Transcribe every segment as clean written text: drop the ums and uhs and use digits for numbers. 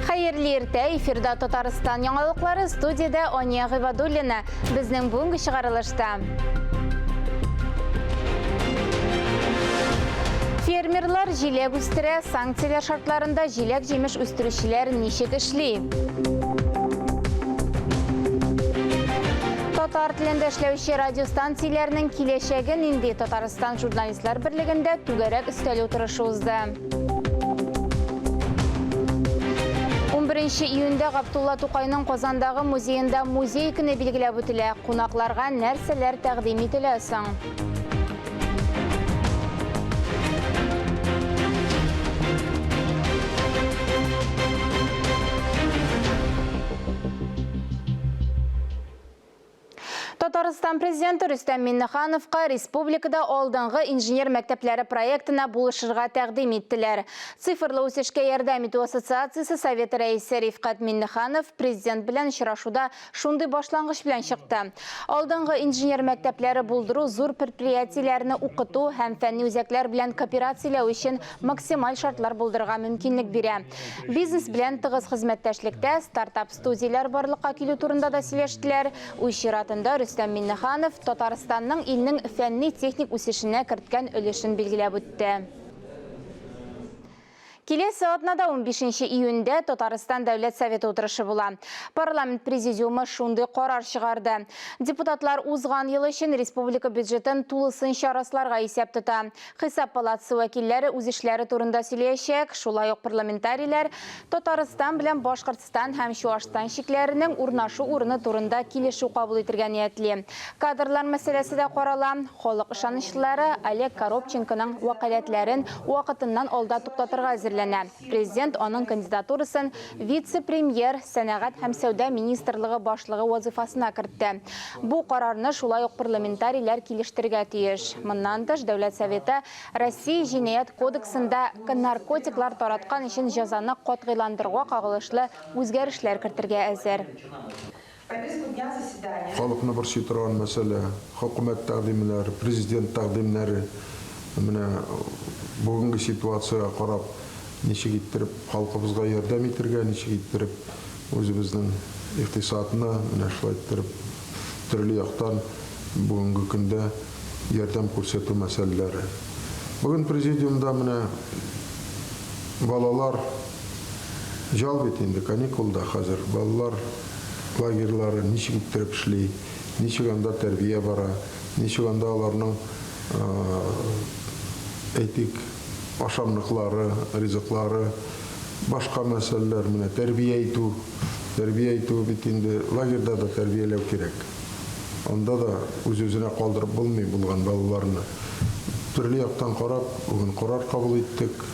Хәерле иртә, эфирда Татарстан яңалыклары, студиядә Ания Гыйбадуллина. Безнең бүгенге чыгарылышта. Фермерлар җиләк үстерә, санкцияләр шартларында җиләк-җимеш үстерүчеләр ничек эшли? Татар телендә эшләүче радиостанцияләрнең киләчәге нинди? Татарстан журналистлар берлегендә түгәрәк өстәл утырышы узды. 11 июньдә Габдулла Тукайның Казандагы музеенда музей көне билгеләп үтелә. Кунакларга нәрсәләр тәкъдим ителә соң? Татарстан президенты Рөстәм Миннехановка республикада алдынгы инженер мәктәпләре проектына булышырга тәкъдим иттеләр. Цифрлы үсешкә ярдәм итү ассоциациясе советы рәисе Рифкать Миннеханов президент белән очрашуда шундый башлангыч белән чыкты. Алдынгы инженер мәктәпләре булдыру зур предприятиеләрне укыту һәм фәнни үзәкләр белән кооперацияләү өчен максималь шартлар булдырырга мөмкинлек бирә. Бизнес белән тыгыз хезмәттәшлектә стартап-студияләр барлыкка килү турында да сөйләштеләр. Үз чиратында Рөстәм Миңнеханов Татарстанның илнең фәнни-техник үсешенә керткән өлешен билгеләп үтте. Киләсе атнада 15 июньдә Татарстан Дәүләт Советы утырышы була. Парламент президиумы шундый карар чыгарды. Депутатлар узган ел өчен республика бюджетын тулысынча расларга исәп тота. Хисап палатасы вәкилләре үз эшләре турында сөйләячәк, шулай ук парламентарийлар Татарстан белән Башкортстан һәм Чуашстан чикләренең урнашу урыны турында килешү кабул итергә ниятли. Кадрлар мәсьәләсе дә карала. Халык ышанычлылары Олег Коробченконың вәкаләтләрен вакытыннан алда туктатырга әзерләнә. Президент аның кандидатурасын вице-премьер, сәнәгать һәм сәүдә министрлыгы башлыгы вазыйфасына кертте. Бу карарны шулай ук парламентарийлар килештерергә тиеш. Моннан тыш, Дәүләт Советы Россия Җинаять кодексында наркотиклар тараткан өчен җәзаны катгыйландыруга кагылышлы үзгәрешләр кертергә әзер. Халыкны борчый торган мәсьәлә, хөкүмәт тәкъдимнәре, президент тәкъдимнәре. Менә бүгенге ситуациягә карап, ничек иттереп халкыбызга ярдәм итергә, ничек иттереп үзебезнең икътисадны менә шулай иттереп төрле яктан бүгенге көндә ярдәм күрсәтү мәсьәләләре. Бүген президиумда менә балалар җал бит инде, каникулда хәзер балалар лагерьлары ничек иттереп эшли, ничек анда тәрбия бара, ничек анда аларның, әйтик, ашамлыклары, ризыклары, башка мәсьәләләр, менә тәрбия итү, тәрбия итү бит инде лагерьда да тәрбияләү кирәк. Анда да үз-үзенә калдырып булмый булган балаларны. Төрле яктан карап, бүген карар кабул иттек.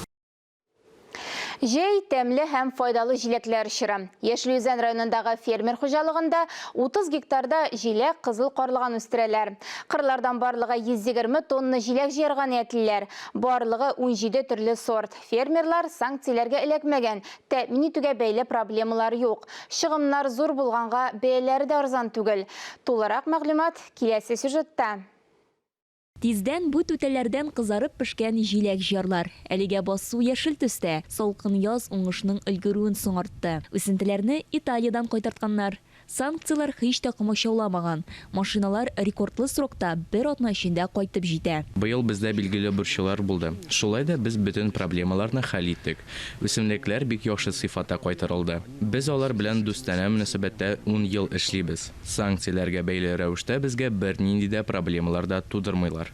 Җәй, тәмле һәм файдалы җиләкләр чоры. Яшел Үзән районындагы фермер хуҗалыгында 30 гектарда җиләк, кызыл карлыган үстерәләр. Кырлардан барлыгы 120 тонна җиләк җыярга ниятлиләр. Барлыгы 17 төрле сорт. Фермерлар санкцияләргә эләкмәгән, тәэмин итүгә бәйле проблемалар юк. Чыгымнар зур булганга бәяләре дә арзан түгел. Тулырак мәгълүмат киләсе сюжетта. Тиздән бу түтәлләрдән кызарып пешкән җиләк җыярлар. Әлегә басу яшел төстә, салкын яз уңышның өлгерүен соңартты. Үсентеләрне Италиядән кайтартканнар. Санкцияләр һич тә комачауламаган. Машиналар рекордлы срокта, бер атна эчендә кайтып җитә. Быел бездә билгеле борчулар булды. Шулай да без бөтен проблемаларны хәл иттек. Үсемлекләр бик яхшы сыйфатта кайтарылды. Без алар белән дустанә мөнәсәбәттә ун ел эшлибез. Санкцияләргә бәйле рәвештә безгә бернинди дә проблемалар да тудырмыйлар.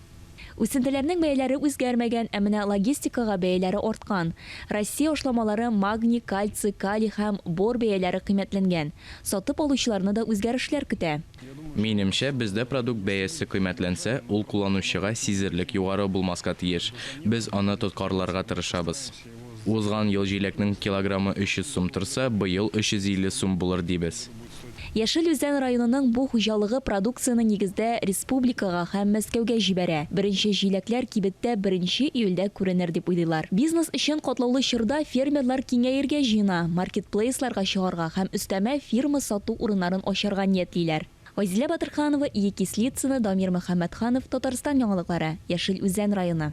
Үсентеләрнең бәяләре үзгәрмәгән, ә менә логистикага бәяләре арткан. Россия ашламалары, магний, кальций, калий һәм бор бәяләре кыйммәтләнгән. Сатып алучыларны да үзгәрешләр көтә. Минемчә, бездә продукт бәясе кыйммәтләнсә, ул кулланучыга сизерлек югары булмаска тиеш. Без аны тоткарларга тырышабыз. Узган ел җиләкнең килограммы 300 сум торса, быел 350 сум булыр дибез. Яшел Үзән районының бу хуҗалыгы продукцияне нигездә республикага һәм Мәскәүгә җибәрә. Беренче җиләкләр кибеттә беренче июльдә күренер дип уйлыйлар. Бизнес өчен катлаулы чорда фермерлар киңәергә җыена, маркетплейсларга чыгарга һәм өстәмә фирма сату урыннарын ачарга ниятлиләр. Айзилә Батырханова, Ия Кислицына, Дамир Мөхәммәтханов, Татарстан яңалыклары, Яшел Үзән районы.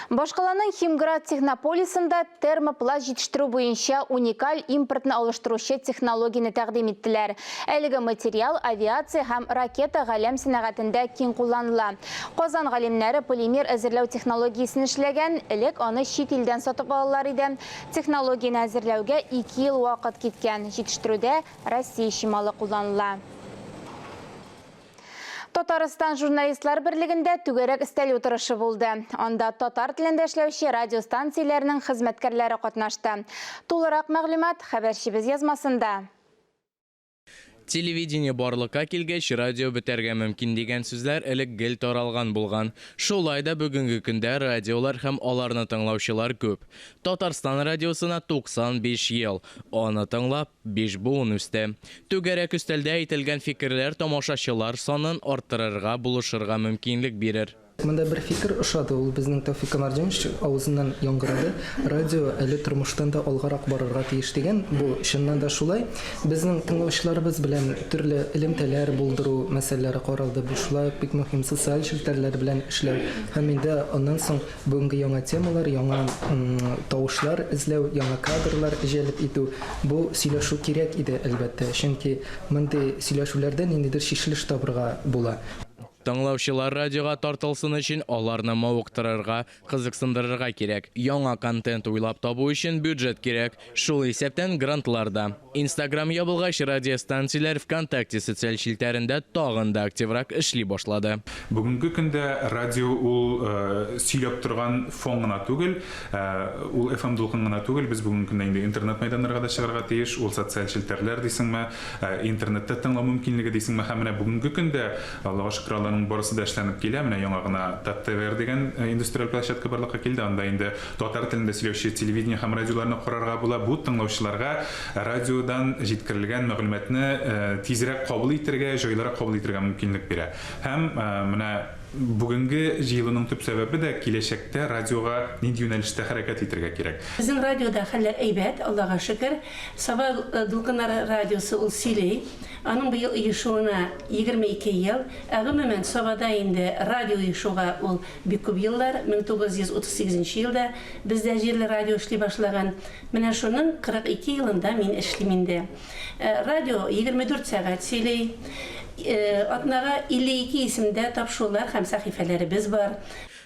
Башкаланың Химград технополисында термопласт җитештерү буенча уникаль импортны алыштыручы технологияне тәкъдим иттеләр. Әлеге материал авиация һәм ракета галәм сәнәгатендә киң кулланыла. Казан галимнәре полимер әзерләү технологиясен эшләгән, элек аны чит илдән сатып алалар иде. Технологияне әзерләүгә ике ел вакыт киткән. Җитештерүдә Россия чималы кулланыла. Татарстан журналистлар берлегендә түгәрәк өстәл утырышы булды. Анда татар телендә эшләүче радиостанцияләрнең хезмәткәрләре катнашты. Тулырак мәгълүмат хәбәрчебез язмасында. Телевидение барлыкка килгәч, радио бетәргә мөмкин дигән сүзләр элек гел таралган булган. Шулай да бүгенге көндә радиолар һәм аларны тыңлаучылар күп. Татарстан радиосына 95 ел. Аны тыңлап, Биш буын үсте. Түгәрәк өстәлдә әйтелгән фикерләр тамашачылар санын арттырырга булышырга мөмкинлек бирер. Монда бер фикер ошады, ул безнең Тәүфик Камәрҗанович авызыннан яңгырады, радио әле тормыштан да алгарак барырга тиеш дигән. Бу чыннан да шулай. Безнең тыңлаучыларыбыз белән төрле элемтәләр булдыру мәсьәләләре каралды. Бу шулай ук бик мөһим, социаль челтәрләр белән эшләү һәм инде аннан соң Бүгенге яңа темалар, яңа тавышлар эзләү, яңа кадрлар җәлеп итү, бу сөйләшү кирәк иде, әлбәттә, чөнки мондый сөйләшүләрдә ниндидер чишелеш табырга була. Тыңлаучылар радиога тартылсын өчен аларны мавыктырырга, кызыксындырырга кирәк. Яңа контент уйлап табу өчен бюджет кирәк, шул исәптән грантлар да. Инстаграм ябылгач, радиостанцияләр ВКонтакте социаль челтәрендә тагын да активрак эшли башлады. Бүгенге көндә радио ул сөйләп торган фон гына түгел, ул FM дулкын гына түгел, без бүгенге көндә инде интернет мәйданнарга да чыгарга тиеш, ул социаль челтәрләр дисеңме, интернетта тыңлау мөмкинлеге дисеңме, һәм менә бүгенге көндә, Аллага шөкер, аларның барысы да эшләнеп килә, менә яңа гына Таттвр дигән индустриаль площадка барлыкка килде, анда инде Татар телендә сөйләүче телевидение һәм радиоларны карарга була. Бу тыңлаучыларга радиодан җиткерелгән мәгълүматны тизрәк кабул итәргә, җайлырак кабул итәргә мөмкинлек бирә. Һәм менә бүгенге җыелуның төп сәбәбе дә киләчәктә радиога нинди юнәлештә хәрәкәт итәргә кирәк. Безнең радиода хәлләр әйбәт, Аллага шөкер. Саба дулкыннары радиосы ул сөйли. Аның быел оешуына 22 ел. Ә гомумән, Сабада инде радио оешуга ул Бик күп еллар, 1938 нче елда бездә җирле радио эшли башлаган. Менә шуның 42 елында мин эшлим инде. Радио 24 сәгать сөйли. Атнага 52 исемдә тапшырулар һәм сәхифәләребез бар.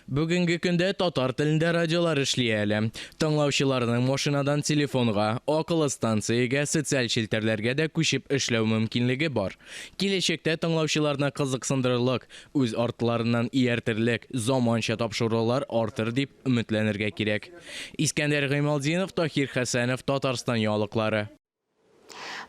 Бүгенге көндә татар телендә радиолар эшли әле. Тыңлаучыларның машинадан телефонга, акыллы станциягә, социаль челтәрләргә дә күчеп эшләү мөмкинлеге бар. Киләчәктә тыңлаучыларны кызыксындырырлык, Үз артларыннан ияртерлек заманча тапшырулар артыр дип өметләнергә кирәк. Искәндәр Гыймалтдинов, Таһир Хәсәнов, Татарстан яңалыклары.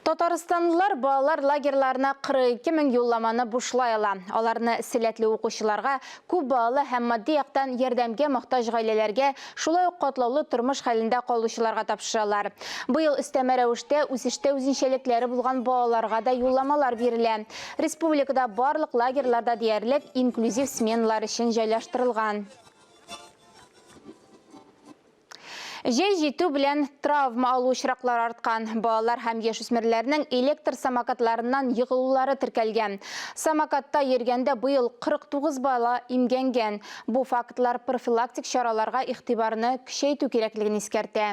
Татарстанлылар балалар лагерьларына 42 мең юлламаны бушлай ала. Аларны сәләтле укучыларга, күп балалы һәм матди яктан ярдәмгә мохтаҗ гаиләләргә, шулай ук катлаулы тормыш хәлендә калучыларга тапшыралар. Быел өстәмә рәвештә үсештә үзенчәлекләре булган балаларга да юлламалар бирелә. Республикада барлык лагерьлар да диярлек инклюзив сменалар өчен җайлаштырылган. Җәй җитү белән травма алу очраклары арткан. Балалар һәм яшүсмерләрнең электр самокатларыннан егылулары теркәлгән. Самокатта йөргәндә быел 49 бала имгәнгән. Бу фактлар профилактик чараларга игътибарны көчәйтү кирәклеген искәртә.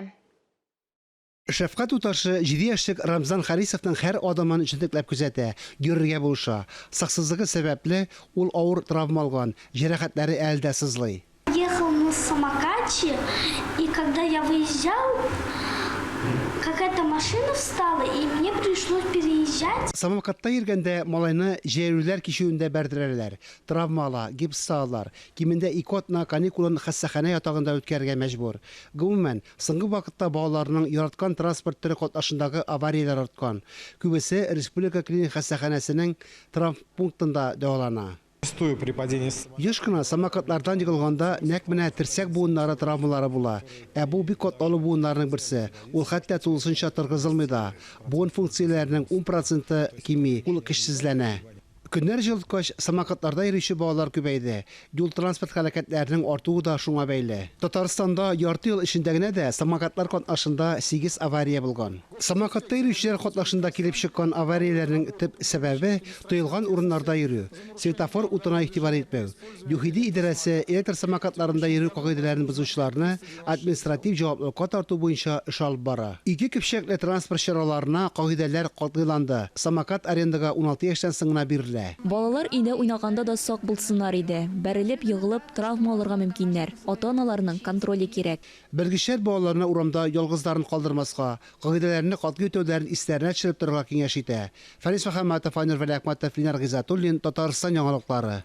Шәфкать туташы җиде яшьлек Рамзан Харисовның һәр адымын җентекләп күзәтә, йөрергә булыша. Саксызлыгы сәбәпле, ул авыр травма алган, җәрәхәтләре әле дә сызлый. Ехал на самокате, и когда я выезжал, какая-то машина встала, и мне пришлось переезжать. Самокатта йөргәндә малайны җәяүлеләр кичүендә бәрдерәләр, травма ала, гипс салалар. Кимендә ике атна каникулын хастаханә ятагында үткәрергә мәҗбүр. Гомумән, Соңгы вакытта балаларның яраткан транспорт төре катнашындагы аварияләр арткан. Күбесе Республика клиник хастаханәсенең травмпунктында дәвалана. Еш кына самокатлардан егылганда нәкъ менә терсәк буыннары травмалары була. Ә бу бик катлаулы буыннарның берсе. Ул хәтта тулысынча торгызылмый да. Буын функцияләренең ун проценты кими, ул көчсезләнә. Көннәр җылыткач, самокатларда йөрүче балалар күбәйде. Юл-транспорт һәлакәтләренең артуы да шуңа бәйле. Татарстанда ярты ел эчендә генә дә самокатлар катнашында сигез авария булган. Самокатта йөрүчеләр катнашында килеп чыккан аварияләрнең төп сәбәбе, тыелган урыннарда йөрү, светофор утына игътибар итмәү. ЮХИДИ идарәсе электр самокатларында йөрү кагыйдәләрен бозучыларны административ җаваплылыкка тарту буенча эш алып бара. Ике көпчәкле транспорт чараларына кагыйдәләр катгыйланды, самокат арендага 16 яшьтән соң гына бирелә. Балалар өйдә уйнаганда да сак булсыннар иде. Бәрелеп, егылып, травма алырга мөмкиннәр. Ата-аналарның контроле кирәк. Белгечләр балаларны урамда ялгызларын калдырмаска, кагыйдәләрне катгый үтәүләрен исләренә төшереп торырга киңәш итә. Фәнис Мөхәммәтов, Айнур Вәлиәхмәтов, Ленар Гыйззәтуллин, Татарстан яңалыклары.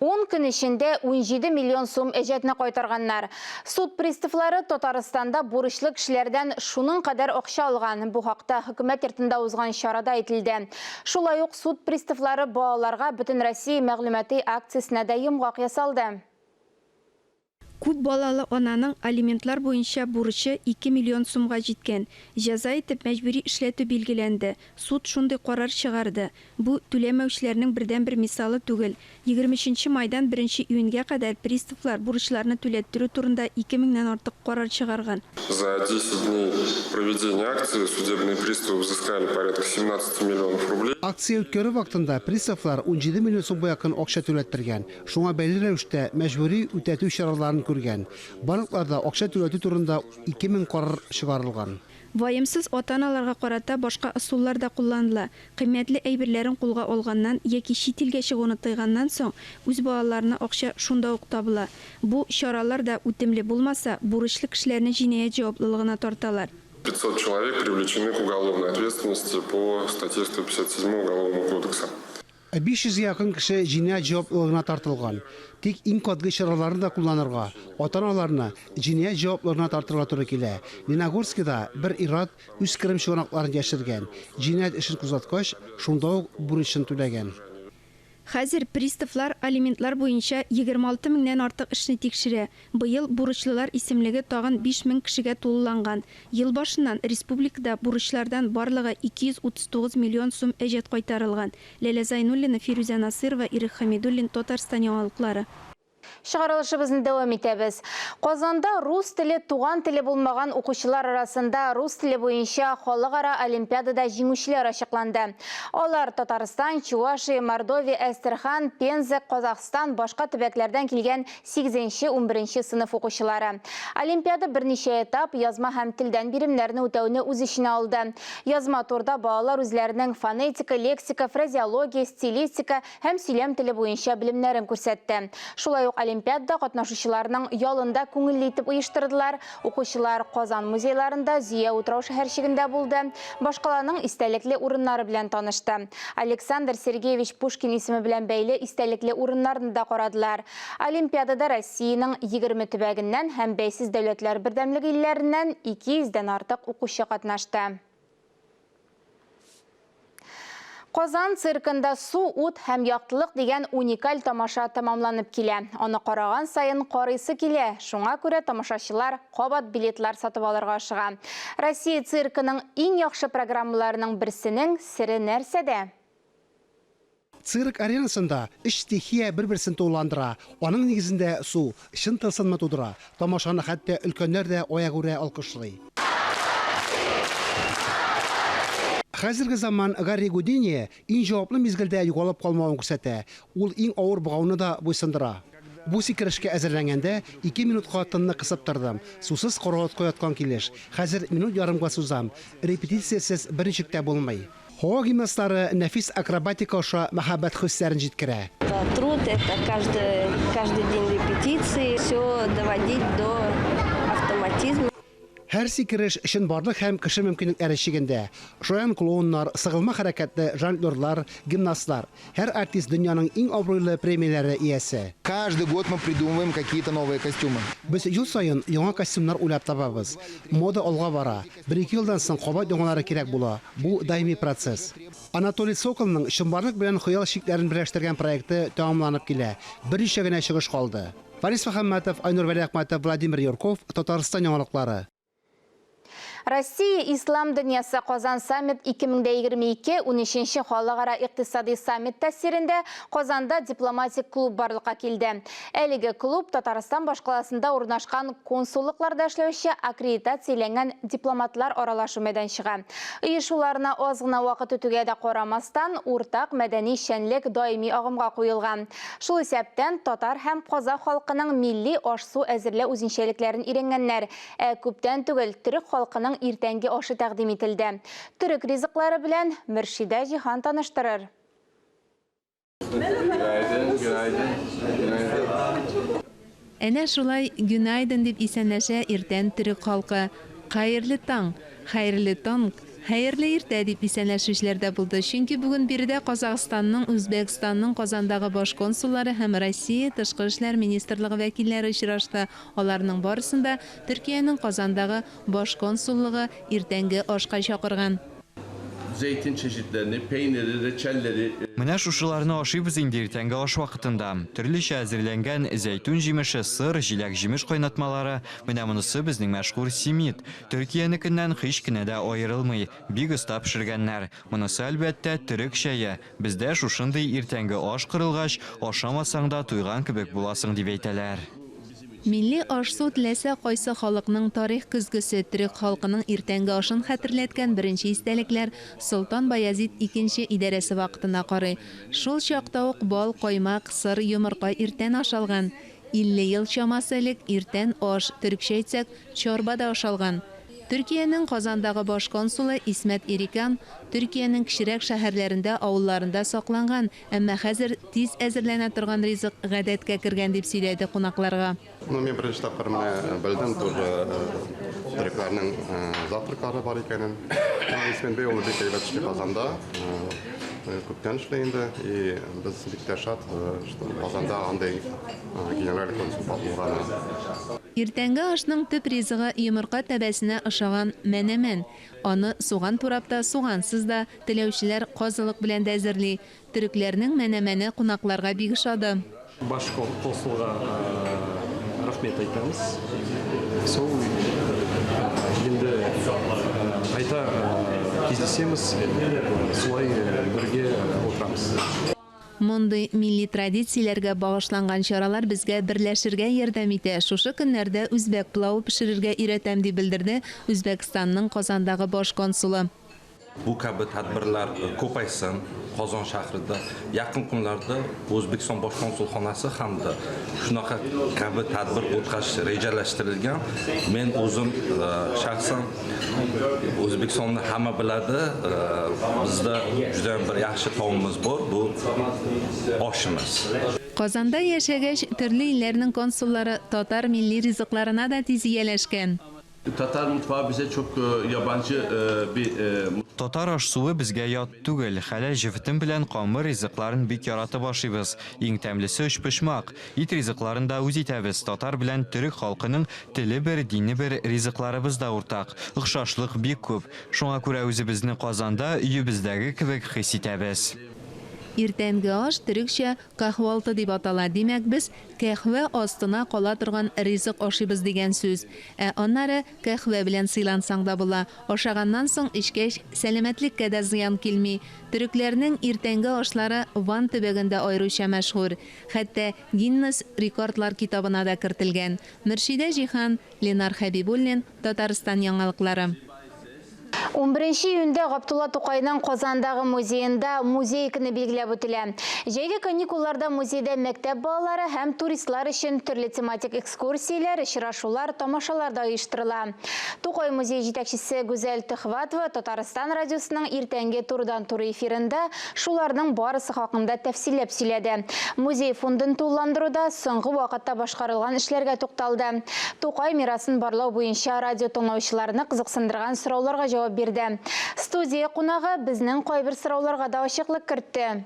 Ун көн эчендә 17 миллион сум әҗәтне кайтарганнар. Суд приставлары Татарстанда бурычлы кешеләрдән шуның кадәр акча алган. Бу хакта хөкүмәт йортында узган чарада әйтелде. Шулай ук суд приставлары балаларга Бөтенроссия мәгълүмати акциясенә дә йомгак ясалды. Күп балалы ананың алиментлар буенча бурычы 2 миллион сумга җиткән. Җәза итеп мәҗбүри эшләтү билгеләнде. Суд шундый карар чыгарды. Бу, түләмәүчеләрнең бердәнбер мисалы түгел. 23 нче майдан беренче июньгә кадәр приставлар бурычларны түләттерү турында 2 меңнән артык карар чыгарган. За 10 дней проведения акции судебные приставы взыскали порядка 17 миллионов рублей. Акция үткәрү вакытында приставлар 17 миллион сумга якын акча түләттергән. Шуңа бәйле рәвештә мәҗбүри үтәтү чараларын күргән. Банкларда акча түләтү турында 2000 карар чыгарылган. Ваемсыз ата-аналарга карата башка ысуллар да кулланыла. Кыйммәтле әйберләрен кулга алганнан яки чит илгә чыгуны тыйганнан соң, үз балаларына акча шунда ук табыла. Бу чаралар да үтемле булмаса, бурычлы кешеләрне җинаять җаваплылыгына тарталар. 500 человек привлечены к уголовной ответственности по статье 157 Уголовного кодекса. 500 гә якын кеше җинаять җаваплылыгына тартылган. Тик иң катгый чараларны да кулланырга, ата-аналарны җинаять җаваплылыгына тартырга туры килә. Леногорскида бер ир-ат үз керем чыганакларын яшергән. Җинаять эшен кузгаткач, шунда ук бурычын түләгән. Хәзер приставлар алиментлар буенча 26 меңнән артык эшне тикшерә. Быел бурычлылар исемлеге тагын 5000 кешегә тулыланган. Ел башыннан республикада бурычлардан барлыгы 239 миллион сум әҗәт кайтарылган. Ләлә Зайнуллина, Фирүзә Насыйрова, Ирек Хәмидуллин, Татарстан яңалыклары. Чыгарылышыбызны дәвам итәбез. Казанда рус теле туган теле булмаган укучылар арасында рус теле буенча халыкара олимпиадада җиңүчеләр ачыкланды. Алар Татарстан, Чувашия, Мордовия, Әстерхан, Пенза, Казахстан, башка төбәкләрдән килгән Сигезенче, унберенче сыйныф укучылары. Олимпиада берничә этап, язма һәм телдән биремнәрне үтәүне үз эченә алды. Язма турда балалар үзләренең фонетика, лексика, фразеология, стилистика һәм сөйләм теле буенча белемнәрен күрсәтте. Шулай ук олимпиадада катнашучыларның ялын да күңелле итеп оештырдылар. Укучылар Казан музейларында, Зөя утрау-шәһәрчегендә булды, башкаланың истәлекле урыннары белән танышты. Александр Сергеевич Пушкин исеме белән бәйле истәлекле урыннарны да карадылар. Олимпиадада Россиянең 20 төбәгеннән һәм Бәйсез Дәүләтләр Бердәмлеге илләреннән 200 дән артык укучы катнашты. Казан циркында Су, ут һәм яктылык дигән уникаль тамаша тәмамланып килә. Аны караган саен карыйсы килә, шуңа күрә тамашачылар кабат билетлар сатып алырга ашыга. Россия циркының иң яхшы программаларының берсенең сере нәрсәдә? Цирк аренасында өч стихия бер-берсен тулыландыра. Аның нигезендә су, чын тылсымны тудыра. Тамашаны хәтта өлкәннәр дә аягүрә алкышлый. Хәзерге заман Гарри Гудини иң җаваплы мизгелдә югалып калмавын күрсәтә. Ул иң авыр богауны да буйсындыра. Бу сикерешкә әзерләнгәндә ике минутка тынны кысып тордым. Сусыз караватка яткан килеш. Хәзер минут ярымга сузам. Репетициясез берничек тә булмый. Һава гимнастлары нәфис акробатика аша мәхәббәт хисләрен җиткерә. Это труд, это каждый, каждый день репетиции, все доводить до автоматизма. Һәр сикереш чынбарлык һәм кеше мөмкинлекләре чигендә. Шаян клоуннар, сыгылма хәрәкәтле жонглерлар, гимнастлар. Һәр артист дөньяның иң абруйлы премияләре иясе. Каждый год мы придумываем какие-то новые костюмы. Без ел саен яңа костюмнар уйлап табабыз. Мода алга бара. Бер-ике елдан соң кабат яңалары кирәк була. Бу, даими процесс. Анатолий Соколның чынбарлык белән хыял чикләрен берләштергән проекты тәмамланып килә. Берничә генә чыгыш калды. Фарис Мөхәммәтов, Айнур Вәлиәхмәтов, Владимир Юрков, Татарстан яңалыклары. Россия Ислам дөньясы Казан саммит 2022 13 халыкара икътисади саммит тәэсирендә Казанда дипломатик клуб барлыкка килде. Әлеге клуб Татарстан башкаласында урнашкан консуллыкларда эшләүче аккредитацияләнгән дипломатлар аралашу мәйданчыгы. Оешуларына аз гына вакыт үтүгә дә карамастан, уртак мәдәни эшчәнлек даими агымга куелган. Шул исәптән, татар һәм казах халкының милли аш-су әзерләү үзенчәлекләрен өйрәнгәннәр. Ә күптән түгел төрек халкының иртәнге ашы тәкъдим ителде. Төрек ризыклары белән Мөршидә Җиһан таныштырыр. Әнә шулай Гюнайдын дип исәнләшә иртән төрек халкы. Хәерле таң! Хәерле танг! Хәерле иртә, дип исәнләшүчеләр дә булды, чөнки бүген биредә Казахстанның, Үзбәкстанның Казандагы баш консуллары һәм Россия Тышкы эшләр министрлыгы вәкилләре очрашты. Аларның барысын да Төркиянең Казандагы баш консуллыгы иртәнге ашка чакырган. Zeytin çeşitlerini, peyniri, reçelleri. Менә шушыларны ашыйбыз инде иртәнге аш вакытында. Төрлечә әзерләнгән зәйтүн җимеше, сыр, җиләк-җимеш кайнатмалары. Менә монысы безнең мәшһүр симит. Төркиянекеннән һич кенә дә аерылмый, бик оста пешергәннәр. Монысы, әлбәттә, төрек чәе. Бездә шушындый иртәнге аш корылгач, ашамасаң да туйган кебек буласың, дип әйтәләр. Милли аш-су теләсә кайсы халыкның тарих көзгесе, төрек халкының иртәнге ашын хәтерләткән беренче истәлекләр Солтан Баязит Икенче идарәсе вакытына карый. Шул чакта ук бал, каймак, сыр, йомырка иртән ашалган. 50 ел чамасы элек иртән аш, төрекчә әйтсәк, чорба да ашалган. Төркиянең Казандагы баш консулы Исмәт Ирикан, Төркиянең кечерәк шәһәрләрендә, авылларында сакланган, әмма хәзер тиз әзерләнә торган ризык гадәткә кергән, дип сөйләде кунакларга. Ну, мин беренче тапкыр менә белдем тоже төрекләрнең завтраклары бар икәнен. Исмәт бей ул бик әйбәт эшли Казанда. Күптән эшли инде. И без бик тә шат, что Казанда андый генераль консул булганы. Иртәнге ашның төп ризыгы йомырка тәбәсенә ошаган мәнәмән. Аны суган турап та, сугансыз да, теләүчеләр казылык белән дә әзерли. Төрекләрнең мәнәмәне кунакларга бик ошады. Баш консулга рәхмәт әйтәбез. Сол енді қайта кездесеміз, солай бірге отырамыз. Мондый милли традицияләргә багышланган чаралар безгә берләшергә ярдәм итә. Шушы көннәрдә үзбәк пылавы пешерергә өйрәтәм, дип белдерде Үзбәкстанның Казандагы баш консулы. Bu kabi tadbirlar ko'paysin Qozon shahrida. Yaqin kunlarda O'zbekiston bosh konsulxonasi hamda shunaqa kabi tadbir o'tkazish rejalashtirilgan. Men o'zim shaxsan O'zbekistonni hamma biladi. Bizda juda bir yaxshi taomimiz bor, bu oshimiz. Казанда яшәгәч, төрле илләрнең консуллары татар милли ризыкларына да тиз ияләшкән. Tatar mutfağı bize çok yabancı bir Татар аш-суы безгә ят түгел. Хәләл җефетем белән камыр ризыкларын бик яратып ашыйбыз. Иң тәмлесе өчпочмак. Ит ризыкларын да үз итәбез. Татар белән төрек халкының теле бер, дине бер, ризыкларыбыз да уртак. Охшашлык бик күп. Шуңа күрә үзебезне Казанда өебездәге кебек хис итәбез. Иртәнге аш төрекчә кахвалты дип атала. Димәк, без кәһвә астына кала торган ризык ашыйбыз дигән сүз. Ә аннары кәһвә белән сыйлансаң да була. Ашаганнан соң эчкәч, сәламәтлеккә дә зыян килми. Төрекләрнең иртәнге ашлары Ван төбәгендә аеруча мәшһүр. Хәтта Гиннес рекордлар китабына да кертелгән. Мөршидә Җиһан, Ленар Хәбибуллин, Татарстан яңалыклары. 11 июньдә Габдулла Тукайның Казандагы музеенда музей көне билгеләп үтелә. Җәйге каникулларда музейда мәктәп балалары һәм туристлар өчен төрле тематик экскурсияләр, очрашулар, тамашалар да оештырыла. Тукай музее җитәкчесе Гүзәл Төхвәтова Татарстан радиосының иртәнге турыдан-туры эфирында шуларның барысы хакында тәфсилләп сөйләде. Музей фондын тулыландыруда соңгы вакытта башкарылган эшләргә тукталды. Тукай мирасын барлау буенча радио тыңлаучыларны кызыксындырган сорауларга җавап бирде. Студия кунагы безнең кайбер сорауларга да ачыклык кертте.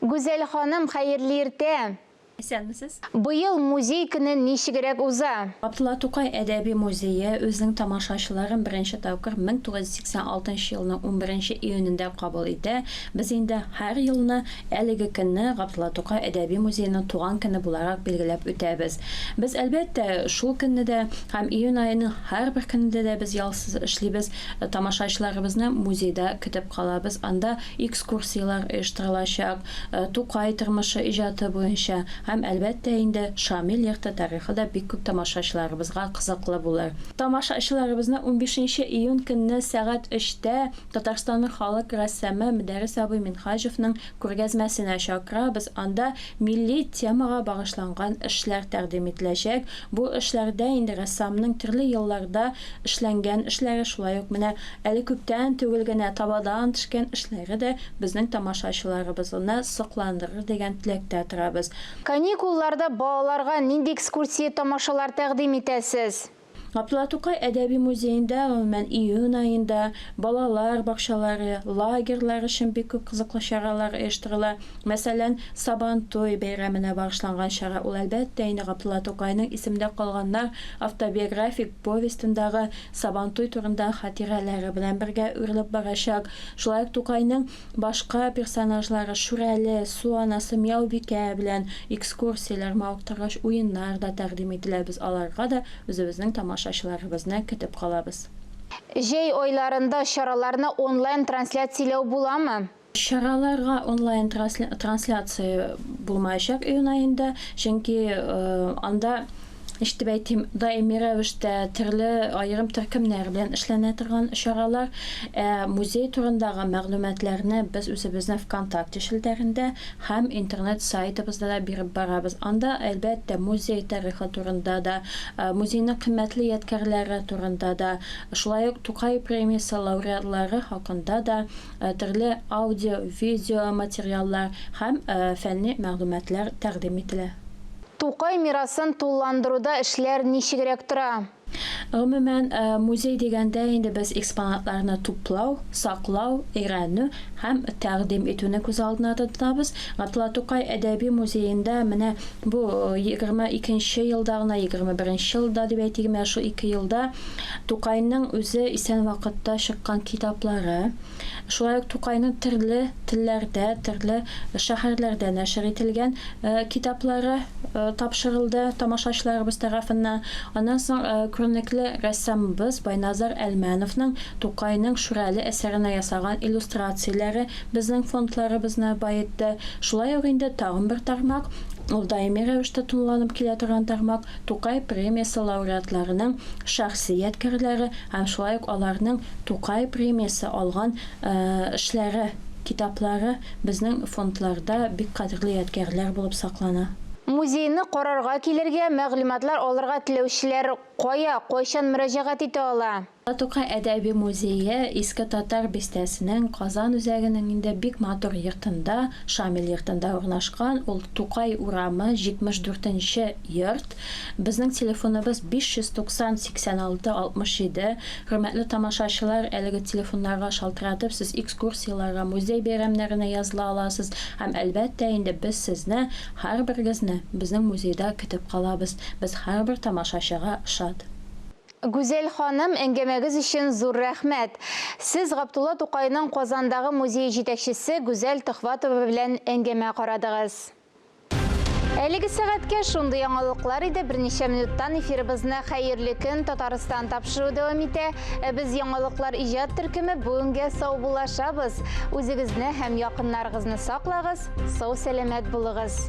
Гүзәл ханым, хәерле иртә. Исәнмесез. Быел музей көне ничегрәк уза? Габдулла Тукай әдәби музее үзенең тамашачыларын беренче тапкыр 1986 нчы елның унберенче июнендә кабул итә. Без инде һәр елны әлеге көнне Габдулла Тукай әдәби музееның туган көне буларак билгеләп үтәбез. Без, әлбәттә, шул көнне дә һәм июнь аеның һәрбер көнендә дә без ялсыз эшлибез, тамашачыларыбызны музейда көтеп калабыз. Анда экскурсияләр оештырылачак, Тукай тормышы, иҗаты буенча һәм, әлбәттә инде, Шамил йорты тарихы да бик күп тамашачыларыбызга кызыклы булыр. Тамашачыларыбызны унбишенче июнь көнне сәгать өчтә Татарстанның халык рәссамы Мөдәррис абый Минһаҗевның күргәзмәсенә чакырабыз, анда милли темага багышланган эшләр тәкъдим ителәчәк. Бу эшләрдә инде рәссамның төрле елларда эшләнгән эшләре, шулай ук менә әле күптән түгел генә табадан төшкән эшләре дә безнең тамашачыларыбызны сокландырыр дигән теләктә торабыз. Каникулларда балаларга нинди экскурсия-тамашалар тәкъдим итәсез? Габдулла Тукай әдәби музеенда, гомумән, июнь аенда балалар бакчалары, лагерьлар өчен бик күп кызыклы чаралар оештырыла. Мәсәлән, Сабантуй бәйрәменә багышланган чара, ул, әлбәттә инде, Габдулла Тукайның Исемдә калганнар автобиографик повестендагы Сабантуй турында хатирәләре белән бергә үрелеп барачак. Шулай ук Тукайның башка персонажлары Шүрәле, Су анасы, Мияубикә белән экскурсияләр, мавыктыргыч уеннар да тәкъдим ителә. Без аларга да үзебезнең тамашачыларыбызны көтеп калабыз. Җәй айларында чараларны онлайн трансляцияләү буламы? Чараларга онлайн трансляция булмаячак июнь аенда, чөнки анда, ничек дип әйтим, даими рәвештә төрле аерым төркемнәр белән эшләнә торган чаралар. Ә музей турындагы мәгълүматларны без үзебезнең ВКонтакте челтәрендә һәм интернет сайтыбызда да биреп барабыз. Анда, әлбәттә, музей тарихы турында да, музейның кыйммәтле ядкәрләре турында да, шулай ук Тукай премиясе лауреатлары хакында да Төрле аудио, видео материаллар һәм фәнни мәгълүматлар тәкъдим ителә. Тукай мирасын тулыландыруда эшләр ничегрәк тора? Гомумән, музей дигәндә инде без экспонатларны туплау, саклау, өйрәнү һәм тәкъдим итүне күз алдына тотабыз. Габдулла Тукай әдәби музеенда менә бу 22 нче елда гына, 21 нче елда дип әйтик, менә шул ике елда Тукайның үзе исән вакытта чыккан китаплары, шулай ук Тукайның төрле телләрдә, төрле шәһәрләрдә нәшер ителгән китаплары тапшырылды тамашачыларыбыз тарафыннан. Аннан соң күренекле рәссамыбыз Байназар Әлмәновның Тукайның Шүрәле әсәренә ясаган иллюстрацияләре безнең фондларыбызны баетты. Шулай ук инде тагын бер тармак, ул даими рәвештә тулыланып килә торган тармак, Тукай премиясе лауреатларының шәхси ядкәрләре һәм шулай ук аларның Тукай премиясе алган эшләре, китаплары безнең фондларда бик кадерле ядкәрләр булып саклана. Музейны карарга килергә, мәгълүматлар алырга теләүчеләр кая, кайчан мөрәҗәгать итә ала? Тукай әдәби музее Иске Татар бистәсенең Казан үзәгенең инде бик матур йортында, Шамил йортында урнашкан. Ул Тукай урамы, 74 нче йорт. Безнең телефоныбыз 590 86 67. Хөрмәтле тамашачылар, әлеге телефоннарга шалтыратып, сез экскурсияләргә, музей бәйрәмнәренә языла аласыз. Һәм, әлбәттә инде, без сезне, һәрберегезне безнең музейда көтеп калабыз. Без һәрбер тамашачыга шат. Гүзәл ханым, әңгәмәгез өчен зур рәхмәт. Сез Габдулла Тукайның Казандагы музее җитәкчесе Гүзәл Төхватова белән әңгәмә карадыгыз. Әлеге сәгатькә шундый яңалыклар иде. Берничә минуттан эфирыбызны Хәерле көн, Татарстан тапшыруы дәвам итә. Ә без яңалыклар иҗат төркеме бүгенгә саубуллашабыз. Үзегезне һәм якыннарыгызны саклагыз, сау-сәламәт булыгыз.